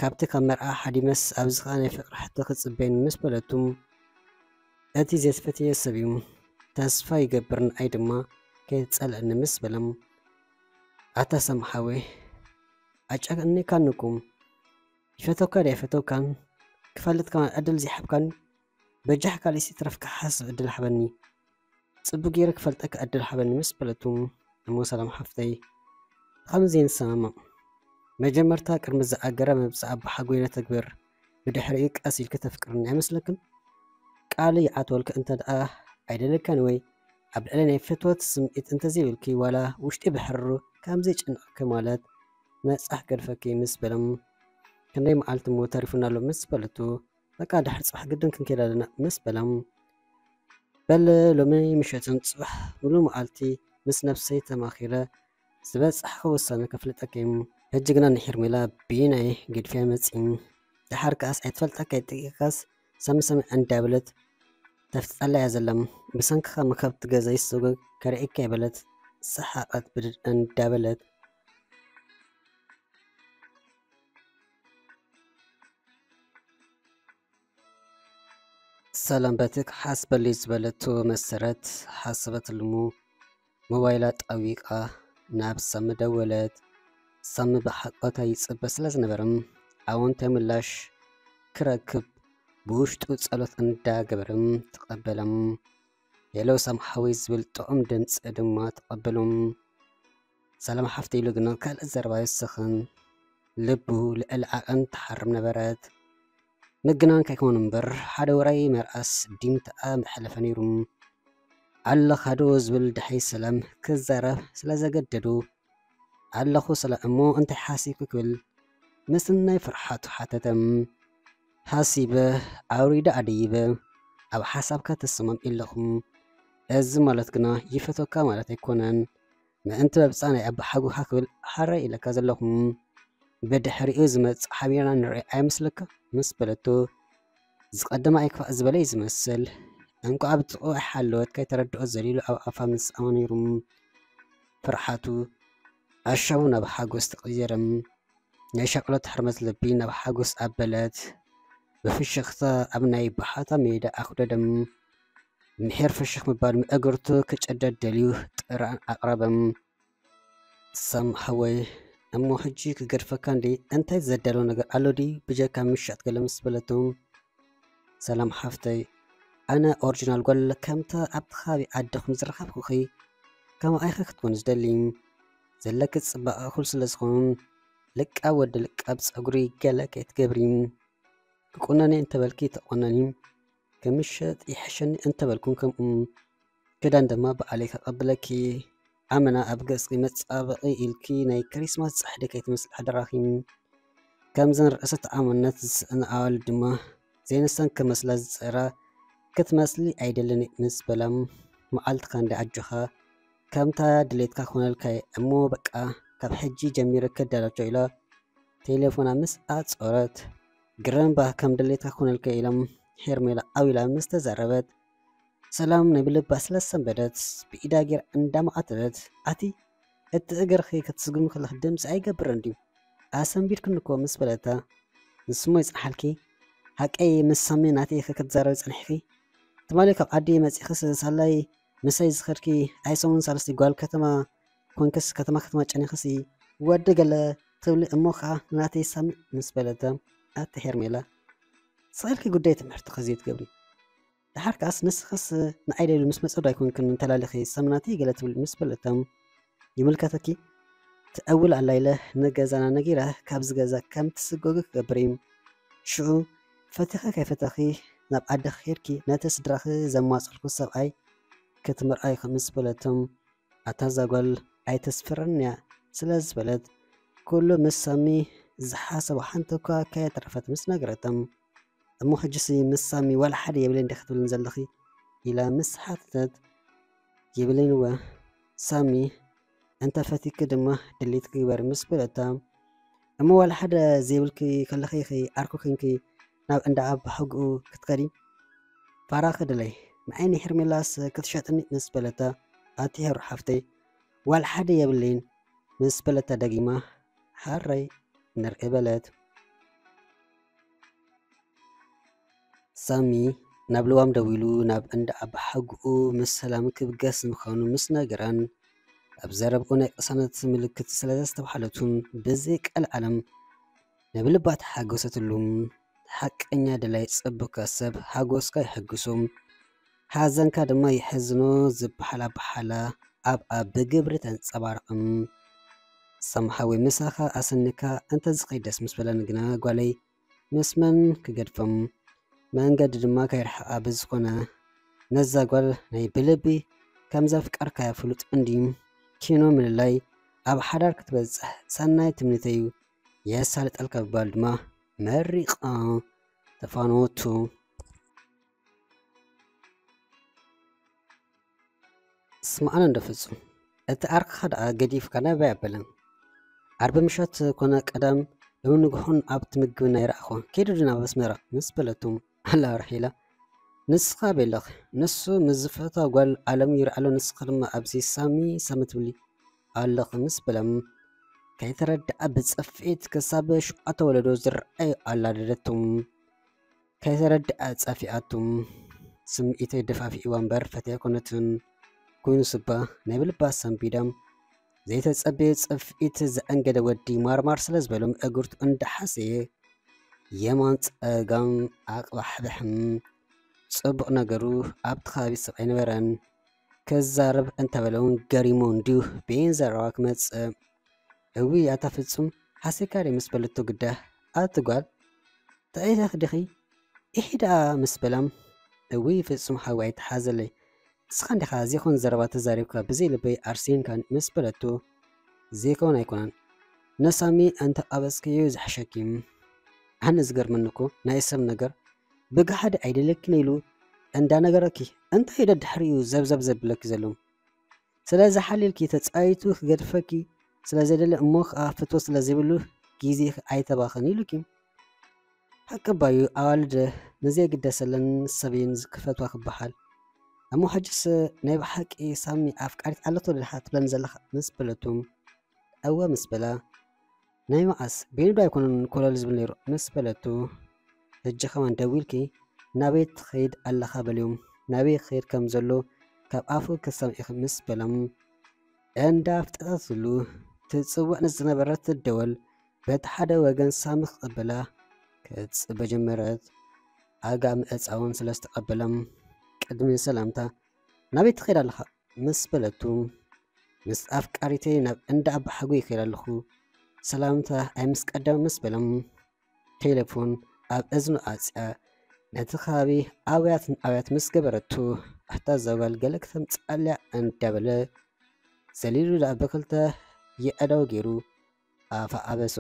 ካብቲ ካብ መርዓ ሓዲመስ ኣብዚ ከኣ ናይ ፍቕሪ ሕቶ ክጽበየኒ ምስ በለቱ፣ እቲ ዘይትፈትዮ ሰብ እዩ፣ ተስፋ ይገብር ንኣይ ድማ ከይትጸልእኒ ምስ በለ፣ ኣታ ሳሚ ሓወይ ኣጨኒቕካኒ እኮ፣ ይፈተውካ ድየ ኣይፈተውካን ክፈልጥ ከማን ዕድል ዘይሃብካኒ፣ በጃኻ ካልእስ ይትረፍ ክሓስብ ዕድል ሃበኒ። ጽቡቕ ገይረ ክፈልጠካ ዕድል ሃበኒ ምስ በለቱ፣ እሞ ሰላም ሓፍተይ፣ ብኸምዚ ዘይንሰማማዕ፣ መጀመርታ ቅድሚ ዝኣገረ ምብጻእ ኣቦሓጎይ ነተግብር፣ ብድሕሪኡ ቀስ ኢልኪ ተፍቅርኒ ኣይመስለክን? ቃል ይኣትወልኪ እንተ ደኣ ኣይደለካን ወይ ኣብ ልዕሊ ናይ ፍትወት ስምዒት እንተዘይብልኪ ዋላ ውሽጢ ብሕሩ ከም ዘይጨንቐኪ ማለት መጻሕ ገድፈኪ ምስ በሎም፣ ክንደይ መዓልቲ እሞ ተሪፉና ኣሎ ምስ በለቱ፣ በቃ ድሕሪ ጽባሕ ግድን ክንከይድ ኣለና ምስ በሎም፣ በል ሎሚ ምሸትን ጽባሕ ምሉእ መዓልቲ ምስ ነብሰይ ተማኺረ ዝበጻሕኹ ውሳነ ከፍልጠኪ እየ። ሕጂ ግና ንሄርሜላ ብናይ ግድፍያ መጺ። ደሓር ከኣስ ኣይትፈልጠካ ኣይትጠቂኻስ ሰምሰም እንዳበለት ተፍጥጠላ እያ ዘላ። ብሰንክኻ መካብቲ ገዛ ይሰጎግ ከርእየካ እየ በለት ሰሓቐት ብድድ እንዳበለት። ሰላም በቲ ክሓስበሉ ዝበለቶ መሰረት ሓሰበትሉ እሞ ሞባይላ ጠዊቓ ናብ ሳሚ ደወለት። ሳሚ ብሓቆታ ይጽበ ስለ ዝነበረ ኣወንታዊ ምላሽ ክረክብ ብውሽጡ ጸሎት እንዳገበረ ተቐበለ። ሄሎ ሳሚ ሓወይ ዝብል ጥዑም ድምጺ ድማ ተቐበሎ። ሰላም ሓፍተይ ኢሉ ግና ካልእ ዘረባ ይወስኽን ልቡ ልዕሊ ዓቐን ትሓርም ነበረት። ምግናን ከይኮኑ እምበር ሓደ ውራይ መርኣስ ዲምተኣ ምሓለፈ ነይሩ። ኣለኻ ዶ ዝብል ድሕሪ ሰላም ክዛረብ ስለ ዘገደዱ ኣለኹ ሰላም እሞ እንታይ ሓሲብኪ ክብል ምስ ናይ ፍርሓቱ ሓተተ። ሓሲበ ኣውሪደ ኣደይበ ኣብ ሓሳብካ ተሰማሚዐ ኣለኹ። እዚ ማለት ግና ይፈትወካ ማለት ኣይኮነን። ምእንቲ መብጻ ናይ ኣባሓጎኻ ክብል ሓራይ ኢለካ ዘለኹ። ብድሕሪኡ ዝመጽእ ሓቢርና ንርኢ ኣይመስለካ? ምስ በለቶ ዝቐደማ ኣይክፋእ ዝበለ እዩ ዝመስል። እንቋዕ ኣብ ጥቕኡ ኣይሓለወት ከይተረድኦ ዘሊሉ ኣብ ኣፋ ምስኣ ነይሩ። ፍርሓቱ ኣሻቡ ናብ ሓጎስ ተቐየረ። ናይ ሻቕሎት ሕርመት ልቢ ናብ ሓጎስ ኣበለት። ብፍሽኽታ ኣብ ናይ ባሓታ ሜዳ ኣኹደደም። ምሒር ፍሽኽ ምባል ምእግርቱ ክጨደድ ደልዩ ጥራን ኣቕረበም። ሳም ሓወይ እሞ ሕጂ ክገድፈካ እንዲ እንታይ ዘዳለወ ነገር ኣሎ ድዩ ብጀካ ምሻጥ ገለ ምስ በለቶም። ሰላም ሓፍተይ ኣነ ኦሪጂናል ጓል ከምታ ኣብቲ ከባቢ ዓድኹም ዝረኸብኩኺ ከምኣይኸ ክትኮን ዝደሊ ዘለኪ ጽባቐ እኹል ስለ ዝኾን ልቃብ ወዲ ልቃብ ጸጉሪ ገለ ከይትገብሪ ክቁነኒ እንተበልኪ ተቆነኒ ክምሸጥ ይሕሸኒ እንተበልኩም ከምኡ ክዳን ድማ ባዕለይ ከቐብለኪ ኣመና ኣብ ገጽኪ መጻበቒ ኢልኪ ናይ ክሪስማስ ጻሕዲ ከይትመስሊ ሓደራኺ። ከምዘን ርእሰ ተኣማንነት ዝስእና ኣዋልድ ድማ ዘይንሰን ክመስላ ዝጽዕራ ክትመስሊ ኣይደልን ምስ በላ፣ መዓልትኻ እንዳ ኣጆኻ ከምታ ድሌትካ ክኾነልካ እየ እሞ በቃ ካብ ሕጂ ጀሚረ ክዳለቸው ኢላ ቴሌፎና ምስ ኣጾረት፣ ግረምባ ከም ድሌትካ ክኾነልካ ኢሎም ሄርሜላ ዓው ኢላ ምስ ተዛረበት፣ ሰላም ናይ ብልባ ስለ ዝሰንበደት ብኢዳ ጌራ እንዳማቐተለት፣ ኣቲ እቲ እግርኺ ክትስጉሚ ከለኺ ድምፂ ኣይገብርን ድዩ? ኣሰንቢድክኒ እኮ ምስ በለታ፣ ንስሞ ይፅንሓልኪ፣ ሓቀይ ምስ ሳሚ ናተይ ኢኺ ክትዛረቢ ፀኒሕኪ? ትማሊ ካብ ዓዲ መፂእኽስ ሳላይ ምሳይ ዝኸድኪ ኣይ ሰሙን ሳልስቲ ጓል ከተማ ኮንክስ ከተማ ከተማ ጨኒኽሲ ወዲ ገለ ትብሊ እሞ ኸዓ ናተይ ሳሚ ምስ በለታ፣ ኣቲ ሄርሜላ ስቕ ኢልኪ ጉዳይ ትምህርትኺ ዘይትገብሪ። ደሓር ከኣስ ንስኽስ ንዓይ ደልዩ ምስ መጸ ዶ ኣይኮንክን እንተላሊኺ ሳሚ ናተይ ገለ ትብሊ ምስ በለታ፣ ይምልከተኪ ትዕውል ኣላ ኢለ ንገዛና ነጊረ ካብዚ ገዛ ከም ትስጎጊ ክገብር እዩ። ሽዑ ፈቲኺ ከይፈተኺ ናብ ዓድኺ ኬድኪ ነቲ ስድራኺ ዘማጸልኩ ሰብኣይ ክትምርዓይ ኢኺ ምስ በለቶም፣ ኣታ እዛ ጓል ኣይተስፍረንን እያ ስለ ዝበለት፣ ኩሉ ምስ ሳሚ ዝሓሰቦ ሓንቲ እኳ ከየትረፈት ምስ ነገረቶም፣ እሞ ሕጂሲ ምስ ሳሚ ዋላ ሓደ የብለይን ዲኺ ትብልኒ ዘለኺ? ኢላ ምስ ሓተተት፣ የብለይን እወ ሳሚ፣ እንተ ፈቲኪ ድማ ድሌትኪ ግበሪ ምስ በለታ፣ እሞ ዋላ ሓደ ዘይብልኪ ከለኺ ኢኺ ዓርኩ ኮይንኪ ናብ እንዳ ኣባሓጎኡ ክትከዲ? ፋራ ክድለይ ንዓይ ንሄርሜላስ ክትሸጥኒ ምስ በለታ፣ ኣቲ ሄሩ ሓፍተይ፣ ዋላ ሓደ የብለይን ምስ በለታ ደጊማ፣ ሓራይ ንርኢ በለት። ሳሚ ናብ ልዋም ደዊሉ ናብ እንዳ ኣባሓጉኡ ምስ ሰላም ክብገስ ምዃኑ ምስ ነገራን፣ ኣብ ዘረብኡ ናይ ቅሳነት ምልክት ስለ ዘስተብሃለቱን ብዘይ ቀልዓለም ነብልባ ተሓጎሰትሉ። ሓቀኛ ደላይ ጽቡካ ሰብ ሓጎስካ ይሕግሶ፣ ሓዘንካ ድማ ይሕዝኖ ዝበሃል ኣባሓላ ኣብኣ ብግብሪ ተንጸባርቕም። ሳሚ ሓወይ ምሳኻ ኣሰኒካ እንተዝኸይድ ደስ ምስ በለኒ ግና ጓለይ ምስ መን ክገድፎም? መንገዲ ድማ ከይርሕቓ ብዝኾነ ነዛ ጓል ናይ ብልቢ ከም ዘፍቀርካያ ፍሉጥ እንድዩ። ኪኖ ምልላይ ኣብ ሓዳር ክትበጽሕ ሰናይ ትምኒተዩ የሳልጠልካ ብምባል ድማ መሪቓ ተፋነወቱ። ስማዕና እንዶ ፍጹም፣ እቲ ዓርክኻ ደኣ ገዲፍካ ናበይ ኣበለ? ዓርቢ ምሸት ኮነ ቀዳም ሎሚ ንግሆን ኣብቲ ምግቢ ናይ ረኣኹ፣ ከይዱ ድዩ ናብ ኣስመራ? ምስ በለቱ፣ ኣላ ራሄላ፣ ንስኻ ኣበይ ኣለኺ? ንሱ ምስ ዝፈትዋ ጓል ዓለሙ ይርኢ ኣሎ፣ ንስኺ ድማ ኣብዚ ሳሚ ሳሚ ትብሊ ኣለኺ ምስ በሎም፣ ከይተረድኣ ብጽፍዒት ክሳብ ሸውዓተ ወለዶ ዝረኣዩ ኣላደደቶም። ከይተረድኣ ጸፊኣቶም። ስምዒተይ ደፋፊእዋ እምበር ፈትያ ኣይኮነትን። ኮይኑ ስባ ናይ ብልባ ሰንቢዶም ዘይተጸበየ ጽፍዒት ዘአንገደ ወዲ ማርማር ስለ ዝበሎም እግርቱ እንዳሓሰየ የማን ጸጋም ኣቕባሕብሕም። ጽቡቕ ነገሩ ኣብቲ ከባቢ ሰብ ኣይነበረን። ክዛረብ እንተበለ እውን ገሪሙ እንድዩ በየን ዘረባ ክመጽእ። እውይ ኣታ ፍጹም ሓሲካ ድየ ምስ በለቶ ግዳ ኣቲ ጓል ተዒለኽ ዲኺ? ኢሒ ደኣ ምስ በላም እውይ ፍጹም ሓወይ ኣይትሓዘለይ። ንስኻ እንዲኻ ዘይኮን ዘረባ ተዛሪብካ ብዘይ ልበይ ኣርሲንካን ምስ በለቶ ዘይኮን ኣይኮነን። ነሳሚ እንተ ኣበስከዮ ዝሕሸኪ። ኣነ ዝገርመኒ እኮ ናይ ሰብ ነገር ብጋሕዲ ኣይደለክን ኢሉ እንዳነገረኪ እንታይ ደድሕሪኡ ዘብዘብ ዘብለኪ ዘሎ? ስለዚ ሓሊልኪ ተጻይቱ ክገድፈኪ ስለ ዘይደለ እሞ ከኣ ፍትወት ስለ ዘይብሉ ግዜኺ ኣይተባኽን ኢሉኪ። ሓቂ ባዩ ኣዋልድ ንዘይግደሰለን ሰብ እየን ክፈትዋ ክበሃል። እሞ ሕጅስ ናይ ብሓቂ ሳሚ ኣፍቃሪት ኣለቶ ድሓ ትብለኒ ዘለኻ ምስ በለቱ እወ ምስ በላ ናይ መዓስ ቤንዶ ኣይኮነን ኮለል ዝብል ነይሩ ምስ በለቱ ሕጂ ከማን ደዊልኪ ናበይ ትኸይድ ኣለኻ በልዮም ናበይ ክኸይድ ከም ዘሎ ካብ ኣፉ ክሰምዒ ምስ በሎም እንዳ ኣፍጠጠትሉ ትጽውዕ ንዝነበረት ደወል በቲ ሓደ ወገን ሳሚ ክቕበላ ክትጽበ ጀመረት። ኣጋ ምዕጻውን ስለ ዝተቐበሎም ቅድሚ ሰላምታ ናበይ ትኸይድ ኣለኻ ምስ በለቱ ምስ ኣፍቃሪተይ ናብ እንዳ ኣባሓጎ ይኸይድ ኣለኹ ሰላምታ ኣይ ምስ ቀደም ምስ በሎም ቴሌፎን ኣብ እዝኑ ኣጽያ ነቲ ከባቢ ኣብያት ንኣብያት ምስ ገበረቱ ኣታ ዘጓል ገለ ክተምጽኣልያ እንዳበለ ዘሊሉ ደኣ ብክልተ የዕዳው ገይሩ ኣፋ ኣበሱ።